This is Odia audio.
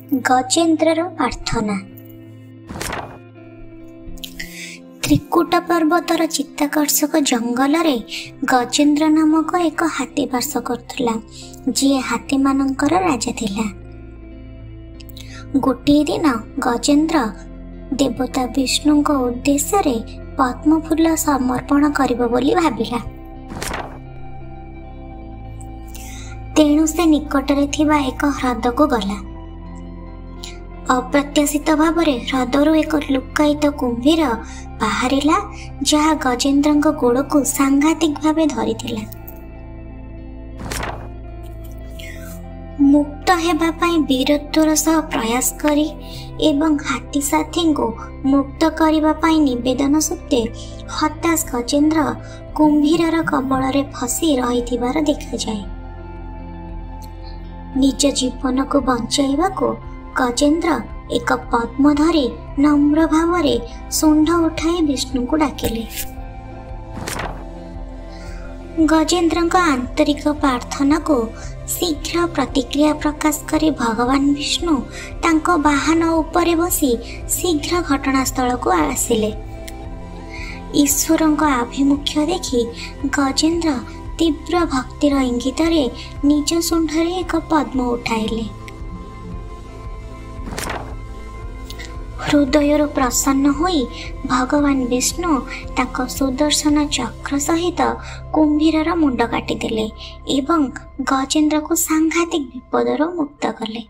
ଗଜେନ୍ଦ୍ରର ପ୍ରାର୍ଥନା। ତ୍ରିକୁଟ ପର୍ବତର ଚିତ୍ତାକର୍ଷକ ଜଙ୍ଗଲରେ ଗଜେନ୍ଦ୍ର ନାମକ ଏକ ହାତୀ ବାସ କରୁଥିଲା, ଯିଏ ହାତୀମାନଙ୍କର ରାଜା ଥିଲା। ଗୋଟିଏ ଦିନ ଗଜେନ୍ଦ୍ର ଦେବତା ବିଷ୍ଣୁଙ୍କ ଉଦ୍ଦେଶ୍ୟରେ ପଦ୍ମଫୁଲ ସମର୍ପଣ କରିବ ବୋଲି ଭାବିଲା। ତେଣୁ ସେ ନିକଟରେ ଥିବା ଏକ ହ୍ରଦକୁ ଗଲା। ଅପ୍ରତ୍ୟାଶିତ ଭାବରେ ହ୍ରଦରୁ ଏକ ଲୁକ୍କାୟିତ କୁମ୍ଭୀର ବାହାରିଲା, ଯାହା ଗଜେନ୍ଦ୍ରଙ୍କ ଗୋଡ଼କୁ ସାଂଘାତିକ ଭାବେ ଧରିଥିଲା। ମୁକ୍ତ ହେବା ପାଇଁ ବୀରତ୍ୱର ସହ ପ୍ରୟାସ କରି ଏବଂ ହାତୀ ସାଥୀଙ୍କୁ ମୁକ୍ତ କରିବା ପାଇଁ ନିବେଦନ ସତ୍ତ୍ୱେ ହତାଶ ଗଜେନ୍ଦ୍ର କୁମ୍ଭୀରର କବଳରେ ଫସି ରହିଥିବାର ଦେଖାଯାଏ। ନିଜ ଜୀବନକୁ ବଞ୍ଚାଇବାକୁ ଗଜେନ୍ଦ୍ର ଏକ ପଦ୍ମ ଧରି ନମ୍ର ଭାବରେ ଶୁଣ୍ଢ ଉଠାଇ ବିଷ୍ଣୁଙ୍କୁ ଡାକିଲେ। ଗଜେନ୍ଦ୍ରଙ୍କ ଆନ୍ତରିକ ପ୍ରାର୍ଥନାକୁ ଶୀଘ୍ର ପ୍ରତିକ୍ରିୟା ପ୍ରକାଶ କରି ଭଗବାନ ବିଷ୍ଣୁ ତାଙ୍କ ବାହନ ଉପରେ ବସି ଶୀଘ୍ର ଘଟଣାସ୍ଥଳକୁ ଆସିଲେ। ଈଶ୍ୱରଙ୍କ ଆଭିମୁଖ୍ୟ ଦେଖି ଗଜେନ୍ଦ୍ର ତୀବ୍ର ଭକ୍ତିର ଇଙ୍ଗିତରେ ନିଜ ଶୁଣ୍ଢରେ ଏକ ପଦ୍ମ ଉଠାଇଲେ। ହୃଦୟରୁ ପ୍ରସନ୍ନ ହୋଇ ଭଗବାନ ବିଷ୍ଣୁ ତାଙ୍କ ସୁଦର୍ଶନ ଚକ୍ର ସହିତ କୁମ୍ଭୀରର ମୁଣ୍ଡ କାଟିଦେଲେ ଏବଂ ଗଜେନ୍ଦ୍ରକୁ ସାଂଘାତିକ ବିପଦରୁ ମୁକ୍ତ କଲେ।